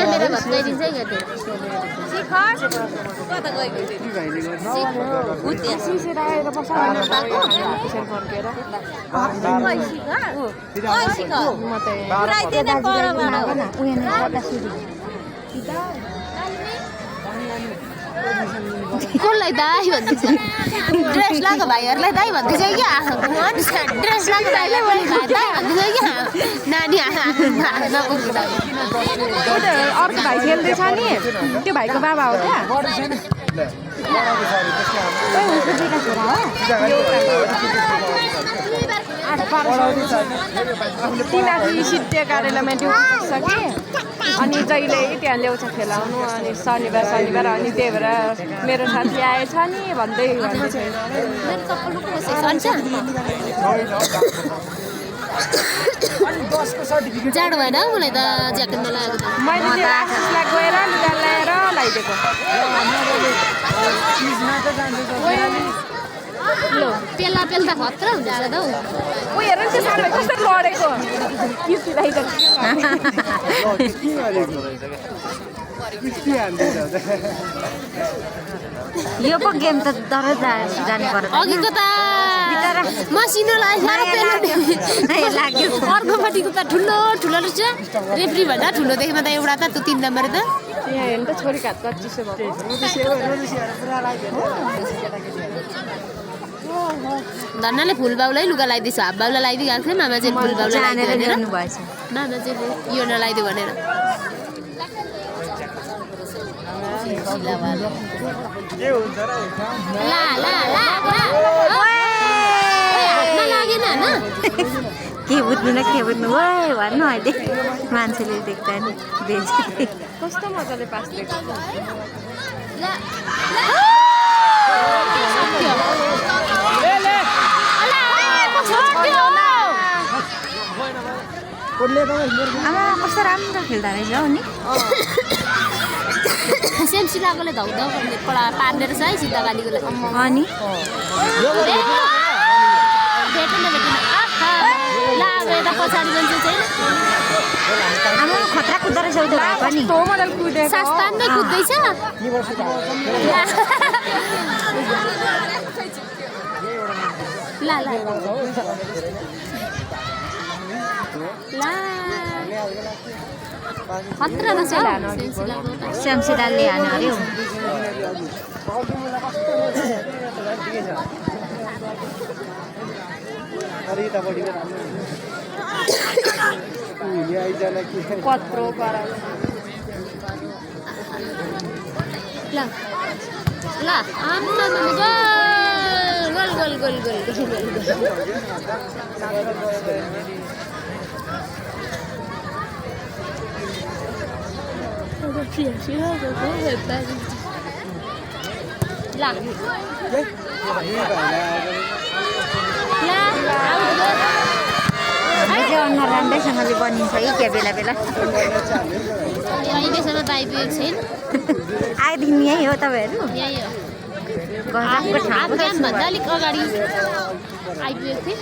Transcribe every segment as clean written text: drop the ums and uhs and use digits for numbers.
मेरा भत्ताइदिन्छ क्या त्यो कसलाई दाई भन्दैछ ड्रेस लगाएको भाइहरूलाई दाई भन्दैछ क्या ड्रेस लगाएको भाइलाई पनि दाई भन्दैछ क्या नानी अर्को भाइ खेल्दैछ नि त्यो भाइको बाबा हो क्या तिनीहरू सिद्धे कार्यालयमा ड्युटी सक्यो अनि जहिले त्यहाँ ल्याउँछ खेलाउनु अनि शनिबार अनि त्यही भएर मेरो साथी आएछ नि भन्दै जाडो भएन मलाई त ज्याकेट नलागेको त मैले त्यो आशिषलाई गएर लुगा ल्याएर लगाइदिएको लो पेल्दा खतरा हुन्छ त हौ ओ हेर नि त्यो साथीलाई कस्तो लडेको यो पो गेम त डरै जाने पर्छ अघिको त मसिनो लाग्यो अर्कोपट्टिको त ठुलो रहेछ रेफ्री भन्दा ठुलो देखेमा त एउटा त त्यो 3 नम्बर त यहाँ हेर्नु त छोरी हात कच्चिसो भएको धन्नाले फुल बाउलाई लुगा लगाइदिएछ हाफ बाउलाई लगाइदिएको थियो मामा चाहिँ फुल बाउलाई लगाइदियो भएछ मामा चाहिँ यो नलाइदियो भनेर के बुझ्नु ओए भन्नु अहिले मान्छेले देख्दा नि कस्तो मजाले पास दिएको आमा कस्तो राम्रो खेल्दा रहेछ हौ नि सेमसिलाकोले धौधा गर्ने पार्ने रहेछ है सिद्धाकालीकोले अनि भेटेन ला अब यता पछाडि मान्छे छैन आमा खतरा कुद्दो रहेछ उता भाइ पनि सास्तानमै कुद्दैछ ला खतरा रहेछ स्यामसिलाले हान्यो अरे कत्रो ल आम्मा गोल अनुहार राम्रैसँगले बनिन्छ है क्या बेला अहिलेसम्म त आइपुगेको छैन आएदेखि यहीँ हो तपाईँहरू यही हो ठाउँको भन्दा अलिक अगाडि आइपुगेको थिएँ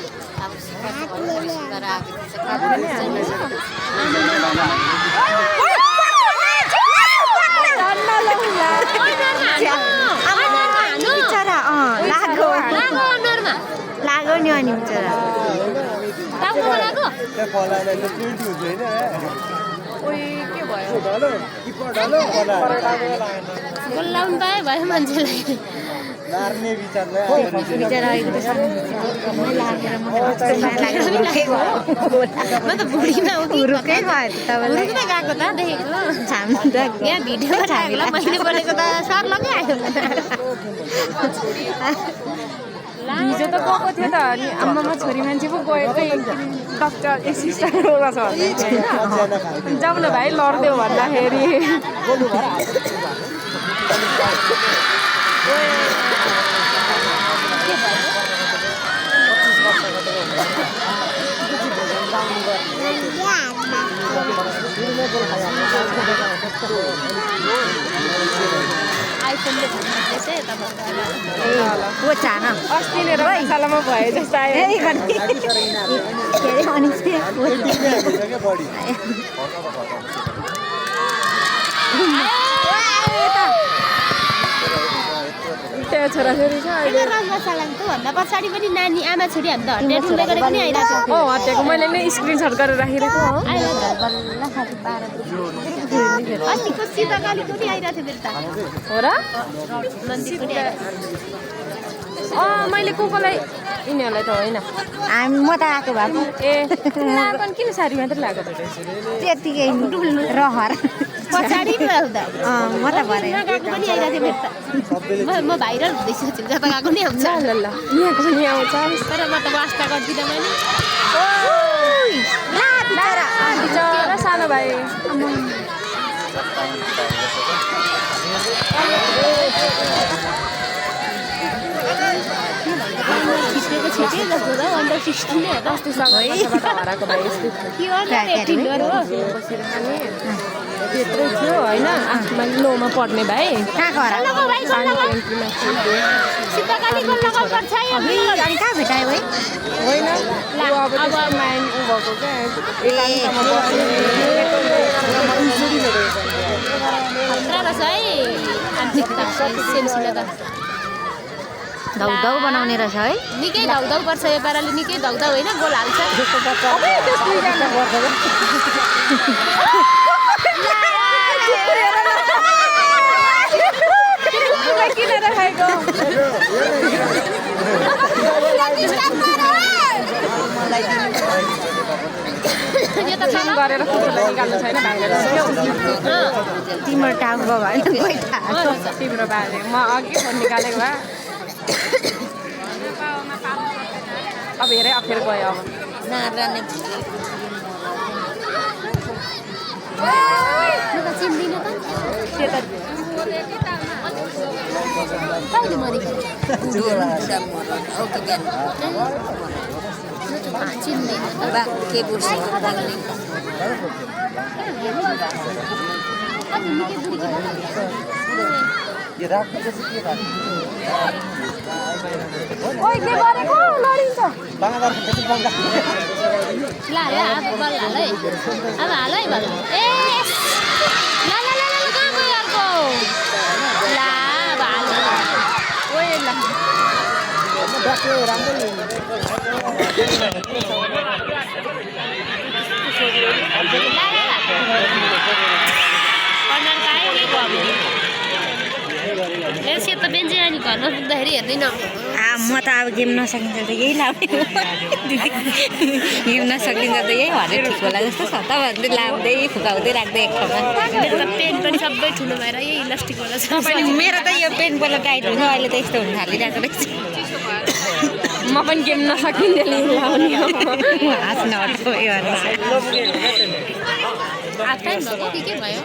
लाग्यो नि अनि बिचरा बोलाउनु पाए भयो मान्छेलाई म त बुढीमा हो कि हुरुकै भयो तपाईँलाई गएको त देखेको यहाँ भिडियो मैले बोलेको त सर लगाइआयो हिजो त गएको थियो त अनि आमामा छोरी मान्छे पो गएकै डक्टर एसिस्टेन्ट रोगा छ जब ल भाइ लड्दियो भन्दाखेरि आइफोनले भन्दैछ तपाईँको ल को चाहन अस्ति नै रङ्गशालामा भए जस्तो आयो ए गर्ने के अरे अनि त्यहाँ छोराछोरी छ अहिले रङ्गशालाको भन्दा पछाडि पनि नानी आमा छोरी हामी त हट्टे ठुल्दै गरेको पनि आइरहेको छ हटेको मैले नै स्क्रिनसट गरेर राखिरहेको हो अस्तिको सीताकालीको पनि आइरहेको थियो मेरो त हो र मन्दिरको नि मैले कोलाई यिनीहरूलाई त होइन म त आएको भएको ए लाएको किन साडी मात्रै लगाएको त्यतिकै रहर पछाडि पो आउँदा म त भरे नगएको पनि आइरहेको थियो मेरो त म भाइरल हुँदैछु जता गएको नि आउँछ ल ल यहाँको पनि आउँछ तर म त वास्ता गर्दिनँ मैले बिचरा सानो भाइ छिटेको छिटे जस्तो त अन्डर 16 नै हो त अस्तिसँग पछाबाट हराएको भाइ यस्तै के गर्नु 18 हो बसेर खाने त्यत्रै थियो होइन आठमा नौमा पढ्ने भाइ कहाँको हरा सीताकाली गर्नको पर्छ अनि कहाँ भेटायो है होइन अब माइन उ भएको क्या एकान्तमा बस्ने रहेछ है आन्टिकता सेमसिला त धौधौ बनाउने रहेछ है निकै धौधौ गर्छ यो पाराले निकै धौधौ होइन गोल हाल्छ किन राखेको यो त काम गरेर फोटो निकाल्नु छैन भाइले तिम्रो टाउको भयो तिम्रो बाले म अघि फोन निकालेको भए अब हेरै अखेर गयो अब चिन्दिनँ त त्यता कहिले मरेको चिन्दैन ओइ के गरेको लडिन्छ ल अब बल हाल है अब हाल है बल ए ल ल ल ल कहाँ गयो अर्को ल अब हाल ओइ ल सेतो त बेन्चेर नि घरमा पुग्दाखेरि हेर्दैन म त अब गेम नसकिन्छ त यही लाउने गेम नसकिन्छ त यही हरेक ठिक होला जस्तो छ त भन्दै लाउँदै फुकाउँदै राख्दै एक ठाउँमा मेरो त पेन पनि सबै ठुलो भएर यही इलास्टिक वाला छ मेरो त यो पेन पहिला टाइट हुन्छ अहिले त यस्तो हुन थालिरहेको रहेछ म पनि गेम नसकिने लाउने हाँस्न अट्को यो हाफ टाइम भएको के भयो